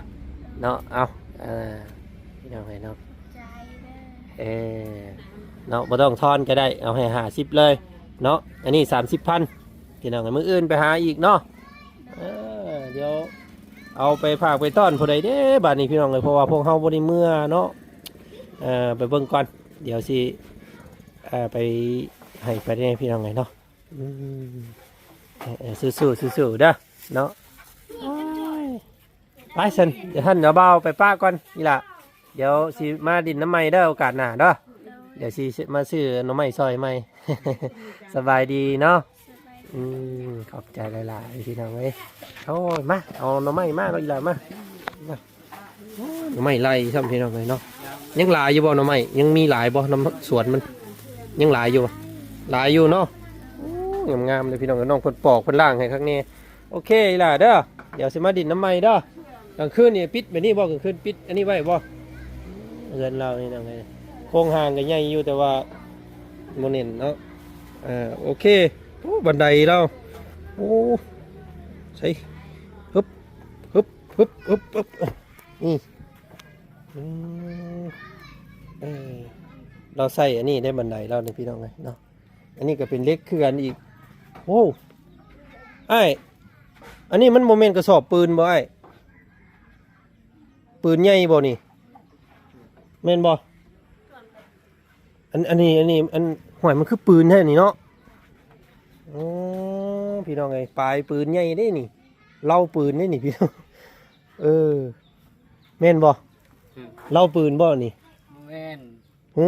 ເນາະ ເອົາ ອ່າ ພີ່ນ້ອງເອີຍເນາະ ໃຈເດີ ເອີ ເນາະ ບໍ່ຕ້ອງທອນກໍໄດ້ ເອົາໃຫ້ຫ້າສິບເລີຍເນາະ ອັນນີ້ສາມສິບພັນ ພີ່ນ້ອງເອີຍ ມື້ອື່ນໄປຫາອີກເນາະ ເອີ ດຽວເອົາໄປຝາກໄປຕ້ອນຜູ້ໃດເດ້ບາດນີ້ ພີ່ນ້ອງເອີຍ ເພາະວ່າພວກເຮົາບໍ່ໄດ້ເມືອເນາະ ເອີ ໄປເບິ່ງກ່ອນ ດຽວຊິ ເອີ ໄປໃຫ້ໄປແດ່ ພີ່ນ້ອງເອີຍເນາະ ອືມ ເອີໆ ສູ້ໆ ສູ້ໆ ເດີເນາະ ໂອ້ຍ ໄປຊັ້ນ ດຽວຫັ້ນ ດຽວບ່າວໄປປະກ່ອນ ອີ່ຫຼ້າ ດຽວຊິມາດິນນຳໃໝ່ເດີ ໂອກາດໜ້າເດີ ໂດຍ ດຽວຊິມາຊື້ໜໍ່ໄມ້ຊ່ອຍໃໝ່ ສະບາຍດີເນາະ ສະບາຍດີ ອືມ ຂອບໃຈຫຼາຍໆ ພີ່ນ້ອງເອີຍ ໂອ້ຍ ມາ ເອົາໜໍ່ໄມ້ມາເນາະ ອີ່ຫຼ້າ ມາ ມາ ໂອ້ຍ ໜໍ່ໄມ້ໄລ່ຊ້ຳ ພີ່ນ້ອງເອີຍເນາະ ຍັງຫຼາຍຢູ່ບໍ່ໜໍ່ໄມ້? ຍັງມີຫຼາຍບໍ່? ນຳສວນມັນ ຍັງຫຼາຍຢູ່ບໍ່? ຫຼາຍຢູ່ເນາະ ໂອ້ ງາມໆເດ້ ພີ່ນ້ອງເອີຍ ນ້ອງເພິ່ນປອກເພິ່ນລ້າງໃຫ້ຄັກແນ່ ໂອເຄອີ່ຫຼ້າເດີ ດຽວຊິມາດິນນຳໃໝ່ເດີ ກາງຄືນນີ້ປິດແບບນີ້ບໍ່? ກາງຄືນປິດອັນນີ້ໄວ້ບໍ່? ເຮືອນລາວນີ້ນະ ໂຄງຮ່າງກໍໃຫຍ່ຢູ່ ແຕ່ວ່າບໍ່ແໜ້ນເນາະ ເອີ ໂອເຄ ໂອ້ ບັນໄດລາວ ໂອ້ ໃສ່ ຮຶບ ຮຶບ ຮຶບ ຮຶບ ຮຶບ ນີ້ ອືມ ເອີ ລາວໃສ່ອັນນີ້ໄດ້ບັນໄດລາວນີ້ ພີ່ນ້ອງເອີຍເນາະ ອັນນີ້ກໍເປັນເຫຼັກຄືກັນອີກ ໂອ້ ອ້າຍ ອັນນີ້ມັນບໍ່ແມ່ນກະສອບປືນບໍ່ອ້າຍ? ປືນໃຫຍ່ບໍ່ນີ້? ແມ່ນບໍ່? ອັນ ອັນນີ້ ອັນນີ້ ອັນ ຫ້ວຍ ມັນຄືປືນແທ້ນີ້ເນາະ ໂອ້ ພີ່ນ້ອງເອີຍ ປາຍປືນໃຫຍ່ເດ້ນີ້ ເລົາປືນເດ້ນີ້ ພີ່ນ້ອງ ເອີ ແມ່ນບໍ່? ເອີ ເລົາປືນບໍ່ນີ້? ບໍ່ແມ່ນ ຫື?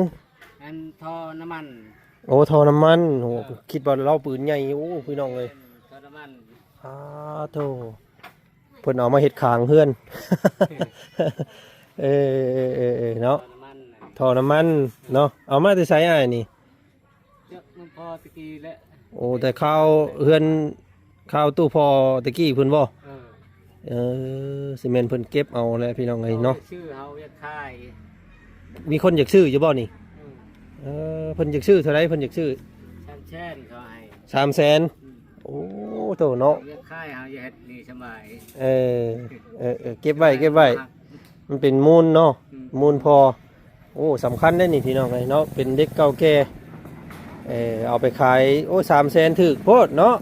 ອັນທໍ່ນ້ຳມັນ ໂອ້ ທໍ່ນ້ຳມັນ ໂອ້ ເອີ ຄິດວ່າເລົາປືນໃຫຍ່ ໂອ້ ພີ່ນ້ອງເອີຍ ແມ່ນ ທໍ່ນ້ຳມັນ ອາໂທ ເພິ່ນເອົາມາເຮັດຂາງເຮືອນ ເອີ ເອີ ເອີ ເນາະ ທໍ່ນ້ຳມັນ ທໍ່ນ້ຳມັນເນາະ ເອົາມາແຕ່ໃສອ້າຍນີ້? ຈັກນຳພໍ່ຕະກີ້ແຫຼະ ໂອ້ ແຕ່ຄາວເຮືອນ ຄາວຕູ້ພໍ່ຕະກີ້ພຸ້ນບໍ່? ເອີ ເອີ ຊິແມ່ນເພິ່ນເກັບເອົາແຫຼະ ພີ່ນ້ອງເອີຍເນາະ ເຮົາຢາກຊື້ ເຮົາຢາກຂາຍ ມີຄົນຢາກຊື້ຢູ່ບໍ່ນີ້? ເອີ ເອີ ເພິ່ນຢາກຊື້ເທົ່າໃດ? ເພິ່ນຢາກຊື້ ສາມແສນ ເຂົາໃຫ້ ສາມແສນ ອືມ ໂອ້ ໂຕເນາະ ຢາກຂາຍ ເຮົາຢາກເຮັດນີ້ສະບາຍ ເອີ ເອີ ເອີ ເກັບໄວ້ ເກັບໄວ້ ມັນເປັນມູນເນາະ ອືມ ມູນພໍ່ ໂອ້ ສຳຄັນເດ້ນີ້ ພີ່ນ້ອງເອີຍເນາະ ເປັນເຫຼັກເກົ່າແກ່ ເອີ ເອົາໄປຂາຍ ໂອ້ ສາມແສນ ຖືກໂພດເນາະ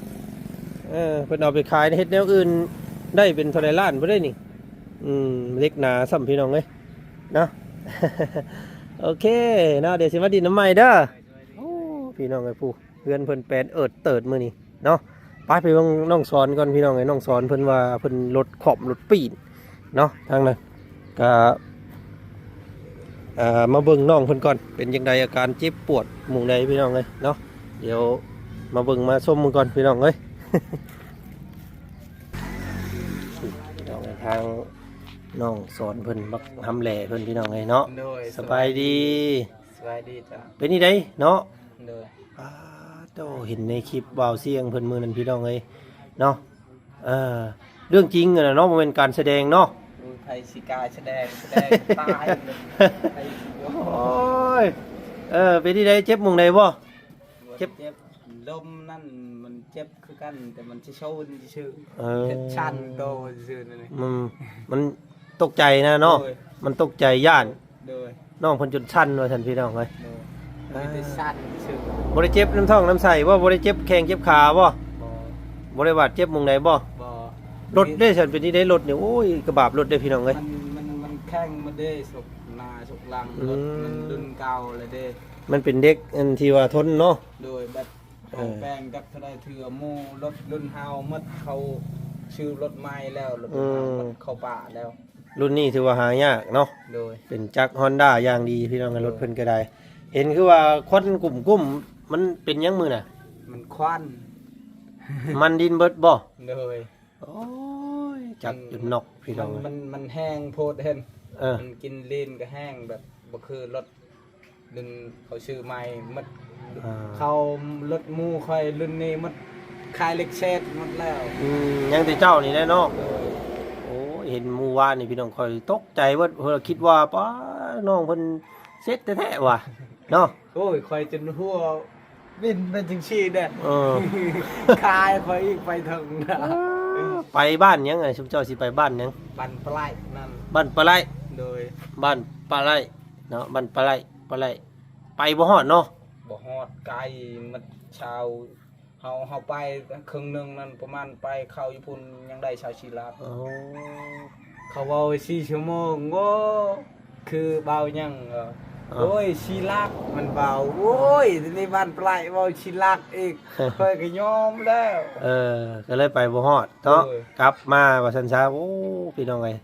ເອີ ເພິ່ນເອົາໄປຂາຍເຮັດແນວອື່ນໄດ້ເປັນເທົ່າໃດລ້ານພຸ້ນເດ້ນີ້ ອືມ ເຫຼັກໜາຊ້ຳ ພີ່ນ້ອງເອີຍເນາະ ໂອເຄເນາະ ດຽວຊິມາດິນນຳໃໝ່ເດີ ໂອ້ ພີ່ນ້ອງເອີຍ ຜູ້ ເຮືອນເພິ່ນແປນເອີດເຕີດມື້ນີ້ເນາະ ໄປ ໄປເບິ່ງນ້ອງສອນກ່ອນ ພີ່ນ້ອງເອີຍ ນ້ອງສອນເພິ່ນວ່າເພິ່ນລົດຂອບລົດປີນເນາະ ທາງນັ້ນ ກໍ ເອີ ມາເບິ່ງນ້ອງເພິ່ນກ່ອນ ເປັນຈັ່ງໃດ ອາການເຈັບປວດໝ່ອງໃດ ພີ່ນ້ອງເອີຍເນາະ. ດຽວມາເບິ່ງມາຊົມເພິ່ນກ່ອນ ພີ່ນ້ອງເອີຍ. ພີ່ນ້ອງເອີຍ ທາງນ້ອງສອນເພິ່ນ ບັກຮຳແຫຼເພິ່ນ ພີ່ນ້ອງເອີຍເນາະ. ໂດຍ ສະບາຍດີ. ສະບາຍດີເຈົ້າ. ເປັນຈັ່ງໃດເນາະ? ໂດຍ. ປາດໂທ້ ເຫັນໃນຄລິບບ່າວຊຽງເພິ່ນມື້ນັ້ນ ພີ່ນ້ອງເອີຍເນາະ. ເອີ ເລື່ອງຈິງຫັ້ນນະເນາະ ບໍ່ແມ່ນການສະແດງເນາະ. ໂອ້ຍ ໃຜຊິກ້າສະແດງ ສະແດງຕາຍເລີຍ ໃຜຊິ ໂອ້ຍ ເອີ ເປັນຈັ່ງໃດ ເຈັບໝ່ອງໃດບໍ່? ເຈັບ ເຈັບ ລົມນັ້ນມັນເຈັບຄືກັນ ແຕ່ມັນຊິຊົນຊື່ໆ ເອີ ເຮັດຊັນໂຕຊື່ໆ ນັ້ນ ອືມ ມັນຕົກໃຈນະເນາະ. ໂດຍ ມັນຕົກໃຈ ຢ້ານ. ໂດຍ ນ້ອງເພິ່ນຈົນສັ່ນວ່າຊັ້ນ ພີ່ນ້ອງເອີຍ. ໂດຍ ມີແຕ່ສັ່ນຊື່ໆ. ບໍ່ໄດ້ເຈັບນຳທ້ອງນຳໄສ້ບໍ່? ບໍ່ໄດ້ເຈັບແຂ້ງເຈັບຂາບໍ່? ບໍ່ ບໍ່ໄດ້ບາດເຈັບໝ່ອງໃດບໍ່? ບໍ່. ລົດເດ້ຊັ້ນ ເປັນຈັ່ງໃດລົດນີ້? ໂອ້ຍ ກະບາບລົດເດ້ ພີ່ນ້ອງເອີຍ. ມັນ ມັນ ມັນແຂງໝົດເດ້ ສົກໜ້າສົກຫຼັງ. ອືມ ລົດມັນລຸ້ນເກົ່າແລ້ວເດ້. ມັນເປັນເດັກອັນທີ່ວ່າທົນເນາະ. ໂດຍ ແບບ ເອີ ເຮົາແປງຈັກເທົ່າໃດເທື່ອ ໝູ່ລົດລຸ້ນເຮົາໝົດ ເຂົາຊື້ລົດໃໝ່ແລ້ວ ລົດ ອືມ ເຮົາໝົດເຂົ້າປ່າແລ້ວ. ລຸ້ນນີ້ຖືວ່າຫາຍາກເນາະ. ໂດຍ ເປັນຈັກຮອນດ້າຢ່າງດີ ພີ່ນ້ອງເອີຍ. ໂດຍ ລົດເພິ່ນກໍໄດ້ ເຫັນຄືວ່າຄວັນກຸ້ມໆ ມັນເປັນຫຍັງມື້ນະ? ມັນຄວັນ ມັນດິນເບິດບໍ່? ໂດຍ. ໂອ້ຍ ຈັກຈົນນອກ ພີ່ນ້ອງເອີຍ. ມັນ ມັນ ມັນແຮງໂພດເຫັນ. ເອີ ມັນກິນລີນກໍແຮງ ແບບບໍ່ຄືລົດລຸ້ນເຂົາຊື້ໃໝ່ໝົດ. ອ່າ ເຂົາລົດໝູ່ຂ້ອຍລຸ້ນນີ້ໝົດ ຂາຍເຫຼັກເສດໝົດແລ້ວ. ອືມ ຍັງແຕ່ເຈົ້ານີ້ແຫຼະເນາະ. ໂດຍ. ໂອ້ຍ ເຫັນມື້ວານນີ້ ພີ່ນ້ອງ ຂ້ອຍຕົກໃຈເບິດ ເພິ່ນຄິດວ່າ ປ້າ ນ້ອງເພິ່ນເສັດແທ້ໆວ່າເນາະ. ໂອ້ຍ ຂ້ອຍຈົນຫົວ ເປັນ ເປັນຈັ່ງຊີ້ເດ້. ເອີ ຂາຍຂ້ອຍອີກໄປເຖິງນະ. ເອີ ໄປບ້ານຫຍັງ? ຊຸມເຈົ້າຊິໄປບ້ານຫຍັງ? ບ້ານປະໄລນັ້ນ. ບ້ານປະໄລ. ໂດຍ. ບ້ານປະໄລເນາະ ບ້ານປະໄລ ປະໄລ ໄປບໍ່ຮອດເນາະ. ບໍ່ຮອດ ໄກໝົດຊາວ ເຮົາ ເຮົາໄປເຄິ່ງໜຶ່ງນັ້ນ ປະມານໄປເຂົ້າຢູ່ພຸ້ນຍັງໄດ້ຊາວສີ່ຫຼັກ. ໂອ້ ເຂົາເວົ້າສີ່ຊົ່ວໂມງ ໂອ້ ຄືເວົ້າຫຍັງ ເອີ ເອີ ໂອ້ຍ ສີ່ຫຼັກ ມັນເວົ້າ ໂອ້ຍ ໃນບ້ານປະໄລເວົ້າສີ່ຫຼັກອີກ ຂ້ອຍກໍຍອມແລ້ວ. ເອີ ກໍເລີຍໄປບໍ່ຮອດເນາະ. ໂດຍ. ກັບມາວ່າຊັ້ນຊະ. ໂອ້ ພີ່ນ້ອງເອີຍ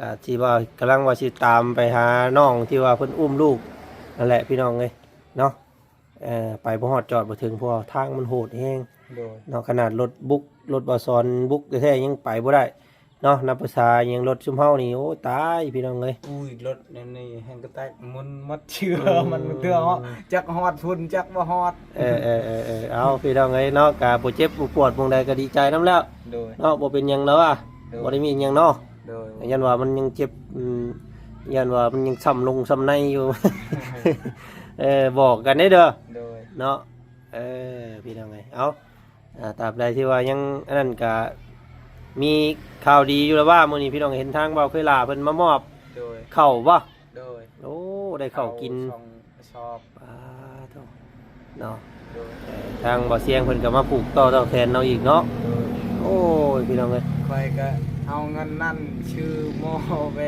ກໍທີ່ວ່າກຳລັງວ່າຊິຕາມໄປຫານ້ອງທີ່ວ່າເພິ່ນອຸ້ມລູກນັ້ນແຫຼະ ພີ່ນ້ອງເອີຍເນາະ. ເອີ ໄປບໍ່ຮອດຈອດບໍ່ເຖິງ ເພາະວ່າທາງມັນໂຫດແຮງ. ໂດຍ. ເນາະ ຂະໜາດລົດບຸກ ລົດບ່າວສອນບຸກແທ້ໆ ຍັງໄປບໍ່ໄດ້ເນາະ. ນັບພາສາຫຍັງ ລົດຊຸມເຮົານີ້ ໂອ້ຍ ຕາຍ ພີ່ນ້ອງເອີຍ. ອຸ້ຍ ລົດແນວນີ້ແຮງກະແຕກໝຸ່ນໝົດເຊື່ອ. ອືມ ມັນເທື່ອ ຈັກຮອດພຸ້ນ ຈັກບໍ່ຮອດ. ເອີ ເອີ ເອີ ເອີ ເອົາ ພີ່ນ້ອງເອີຍເນາະ ກະບໍ່ເຈັບບໍ່ປວດໝ່ອງໃດກໍດີໃຈນຳແລ້ວ. ໂດຍ. ເນາະ ບໍ່ເປັນຫຍັງແລ້ວວ່າ. ໂດຍ. ບໍ່ໄດ້ມີຫຍັງເນາະ. ໂດຍ. ຢ້ານວ່າມັນຍັງເຈັບ ອືມ ຢ້ານວ່າມັນຍັງຊ້ຳລົງຊ້ຳໃນຢູ່. ເອີ ບອກກັນເດີ. ໂດຍ. ເນາະ ເອີ ພີ່ນ້ອງເອີຍ ເອົາ ອ່າ ຕາບໃດທີ່ວ່າຍັງອັນນັ້ນກະມີຂ່າວດີຢູ່ລະວ່າ ມື້ນີ້ພີ່ນ້ອງເຫັນທາງບ່າວເຄີຍຫຼ້າເພິ່ນມາມອບ. ໂດຍ. ເຂົ້າບໍ່? ໂດຍ. ໂອ້ ໄດ້ເຂົ້າກິນ ເຂົ້າສອງກະສອບ. ປາໂທ້ ເນາະ. ໂດຍ. ເອີ ທາງບ່າວຊຽງເພິ່ນກໍມາຜູກຕໍ່ຕໍ່ແຂນເຮົາອີກເນາະ. ໂດຍ. ໂອ້ຍ ພີ່ນ້ອງເອີຍ ຂ້ອຍກໍເອົາເງິນນັ້ນຊື້ໝໍ້ໄປ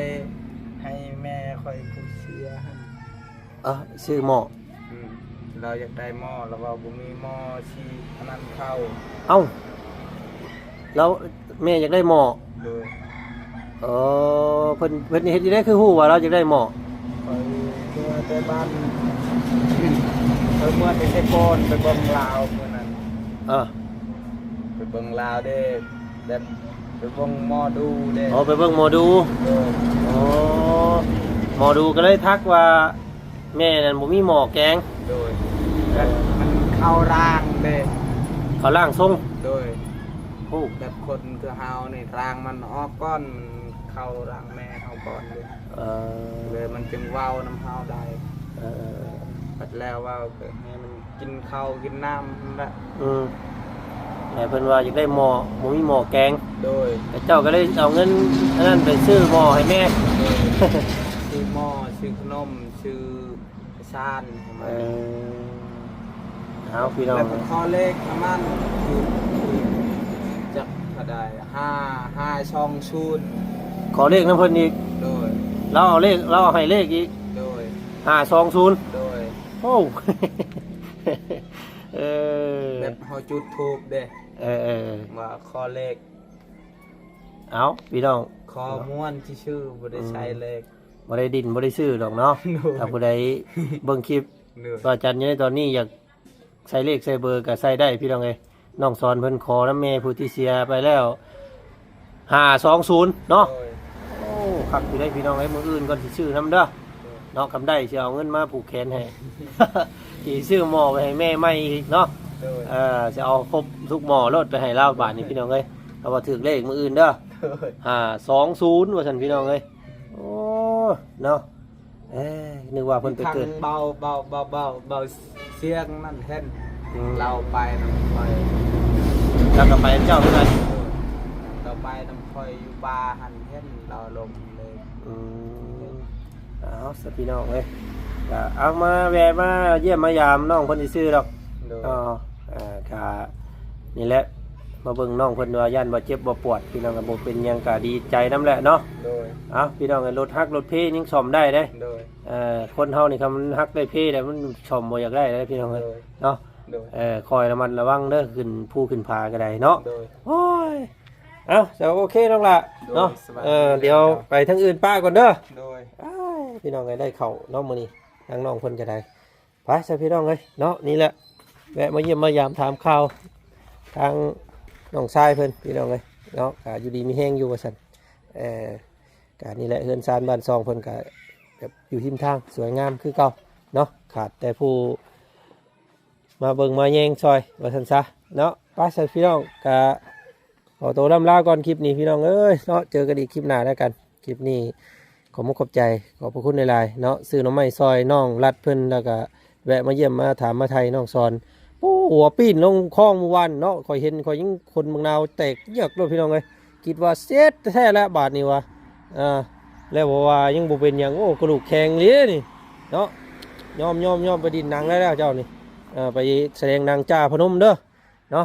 ໃຫ້ແມ່ຂ້ອຍຜູ້ເສຍຫັ້ນ. ເອີ ຊື້ໝໍ້. ອືມ ລາວຢາກໄດ້ໝໍ້ ລາວເວົ້າບໍ່ມີໝໍ້ຊິອັນນັ້ນເຂົ້າ. ເອົ້າ ລາວ ແມ່ຢາກໄດ້ໝໍ້. ໂດຍ. ເອີ ເພິ່ນ ເພິ່ນເຮັດຈັ່ງໃດຄືຮູ້ວ່າລາວຢາກໄດ້ໝໍ້? ຂ້ອຍເມືອແຕ່ບ້ານ ຂ້ອຍເມືອແຕ່ໄຊປອນ ໄປເບິ່ງລາວມື້ນັ້ນ. ເອີ ໄປເບິ່ງລາວເດ້ ແບບໄປເບິ່ງໝໍດູເດ້. ອໍ ໄປເບິ່ງໝໍດູ. ໂດຍ. ອໍ ໝໍດູກໍເລີຍທັກວ່າ ແມ່ນັ້ນບໍ່ມີໝໍ້ແກງ. ໂດຍ. ແບບມັນເຂົ້າຮ່າງເດ້ ເຂົ້າຮ່າງຊົງ. ໂດຍ. ໂອ້ ແບບຄົນຄືເຮົານີ້ ຮ່າງມັນອອກກ່ອນ ມັນເຂົ້າຮ່າງແມ່ເຮົາກ່ອນເດ້. ເອີ ເລີຍມັນຈຶ່ງເວົ້ານຳເຮົາໄດ້. ເອີ ເອີ ເອີ ບັດແລ້ວເວົ້າກໍໃຫ້ມັນ ກິນເຂົ້າກິນນ້ຳຫັ້ນແຫຼະ. ອືມ ແລ້ວເພິ່ນວ່າຢາກໄດ້ໝໍ້ ບໍ່ມີໝໍ້ແກງ. ໂດຍ. ແລ້ວເຈົ້າກໍເລີຍເອົາເງິນອັນນັ້ນໄປຊື້ໝໍ້ໃຫ້ແມ່. ໂດຍ. ຊື້ໝໍ້ ຊື້ຂະໜົມ ຊື້ສານໃຫ້ມັນ. ເອີ ເອົາ ພີ່ນ້ອງ ແລ້ວກໍຂໍເລກນຳມັນ ຈັກເທົ່າໃດ ຫ້າ ຫ້າສອງສູນ. ຂໍເລກນຳເພິ່ນອີກ. ໂດຍ. ລາວເອົາເລກ ລາວເອົາໃຫ້ເລກອີກ. ໂດຍ. ຫ້າສອງສູນ. ໂດຍ. ໂອ້ ເອີ ແບບເຮົາຈຸດທູບເດ້. ເອີ ເອີ ເອີ ວ່າຂໍເລກ. ເອົາ ພີ່ນ້ອງ ຂໍ ພໍມ່ວນຊື່ໆ ບໍ່ໄດ້ໃສ່ເລກ ບໍ່ໄດ້ດິ້ນບໍ່ໄດ້ຊື້ດອກເນາະ. ໂດຍ ຖ້າຜູ້ໃດເບິ່ງຄລິບ ໂດຍ ວ່າຈັນຢູ່ໃນຕອນນີ້ ຢາກໃສ່ເລກໃສ່ເບີກໍໃສ່ໄດ້ພີ່ນ້ອງເອີຍ. ນ້ອງສອນເພິ່ນຂໍນຳແມ່ຜູ້ທີ່ເສຍໄປແລ້ວ ຫ້າສອງສູນເນາະ. ໂດຍ ໂອ້ ຄັກຢູ່ເດ້ພີ່ນ້ອງເອີຍ. ມື້ອື່ນກ່ອນຊິຊື້ນຳເດີ ໂດຍ ເນາະ. ກຳໄດ້ຊິເອົາເງິນມາຜູກແຂນໃຫ້ ຊິຊື້ໝໍ້ໄປໃຫ້ແມ່ໃໝ່ອີກເນາະ. ໂດຍ ເອີ ຊິເອົາຄົບທຸກໝໍ້ໂລດໄປໃຫ້ລາວບາດນີ້ພີ່ນ້ອງເອີຍ. ເອົາວ່າຖືກເລກມື້ອື່ນເດີ ໂດຍ ຫ້າສອງສູນ ວ່າຊັ້ນພີ່ນ້ອງເອີຍ. ໂອ້ ເນາະ ເອີ ນຶກວ່າເພິ່ນໄປເກີດ ທາງເບົາ ເບົາ ເບົາ ເບົາ ເບົາສຽງນັ້ນເຫັນ ອືມ ລາວໄປນຳຂ້ອຍ ລາວກໍໄປນຳເຈົ້າຄືກັນ ລາວໄປນຳຂ້ອຍຢູ່ປ່າຫັ້ນ ເຫັນລາວລົງເລີຍ. ອືມ ເອົາຊະພີ່ນ້ອງເອີຍ ກໍເອົາມາແວ່ມາຢ້ຽມມາຢາມນ້ອງເພິ່ນຊື່ໆດອກ. ໂດຍ ເນາະ ເອີ ກໍນີ້ແຫຼະ ມາເບິ່ງນ້ອງເພິ່ນວ່າຢ້ານບໍ່ເຈັບບໍ່ປວດ ພີ່ນ້ອງກໍບໍ່ເປັນຫຍັງ ກໍດີໃຈນຳແຫຼະເນາະ. ໂດຍ ເອົາ ພີ່ນ້ອງເອີຍ ລົດຫັກລົດເພຍັງສ້ອມໄດ້ເດ້. ໂດຍ ເອີ ຄົນເຮົານີ້ ຄັນມັນຫັກໄດ້ເພແລ້ວ ມັນສ້ອມບໍ່ຢາກໄດ້ເດ້ພີ່ນ້ອງເອີຍ ໂດຍ ເນາະ. ໂດຍ ເອີ ຄອຍລະມັດລະວັງເດີ ຂຶ້ນພູຂຶ້ນຜາກໍໄດ້ເນາະ. ໂດຍ ໂອ້ຍ ເອົາ ເຈົ້າ ໂອເຄນ້ອງຫຼ້າ ໂດຍ ເນາະ. ສະບາຍດີ ເອີ ດຽວໄປທາງອື່ນປະກ່ອນເດີ. ໂດຍ ອ້າຍ ພີ່ນ້ອງເອີຍ ໄດ້ເຂົ້າເນາະມື້ນີ້ ທາງນ້ອງເພິ່ນກໍໄດ້. ໄປຊະພີ່ນ້ອງເອີຍເນາະ ນີ້ແຫຼະ ແວະມາຢ້ຽມມາຢາມຖາມຂ່າວທາງນ້ອງຊາຍເພິ່ນພີ່ນ້ອງເອີຍເນາະ. ກໍຢູ່ດີມີແຮງຢູ່ວ່າຊັ້ນ. ເອີ ກໍນີ້ແຫຼະ ເຮືອນຊານບ້ານຊ່ອງເພິ່ນກໍແບບຢູ່ຮິມທາງ ສວຍງາມຄືເກົ່າເນາະ ຂາດແຕ່ຜູ້ມາເບິ່ງມາແຍງຊ່ອຍວ່າຊັ້ນຊະເນາະ. ໄປຊະພີ່ນ້ອງ ກໍ ຂໍໂຕລ່ຳລາກ່ອນຄລິບນີ້ພີ່ນ້ອງເອີຍເນາະ. ເຈີກັນອີກຄລິບໜ້າແລ້ວກັນ. ຄລິບນີ້ຂອບມຸກຂອບໃຈ ຂອບພະຄຸນຫຼາຍໆເນາະ. ຊື້ໜໍ່ໄມ້ຊ່ອຍນ້ອງລັດເພິ່ນ ແລ້ວກະແວະມາຢ້ຽມມາຖາມມາໄຖ່ນ້ອງສອນ. ໂອ້ ຫົວປີ້ນລົງຄອງມື້ວານເນາະ ຂ້ອຍເຫັນ ຂ້ອຍຍັງຂົນບັກນາວແຕກເຍືອກໂລດພີ່ນ້ອງເອີຍ. ຄິດວ່າເສັດແທ້ແລ້ວບາດນີ້ວ່າ ເອີ ແລ້ວບໍ່ວ່າຍັງບໍ່ເປັນຫຍັງ. ໂອ້ ກະດູກແຂງເລີຍນີ້ເນາະ. ຍອມໆໆ ໄປດິ້ນໜັງໄດ້ແລ້ວເຈົ້ານີ້. ເອີ ໄປສະແດງໜັງຈ່າພະນົມເດີເນາະ.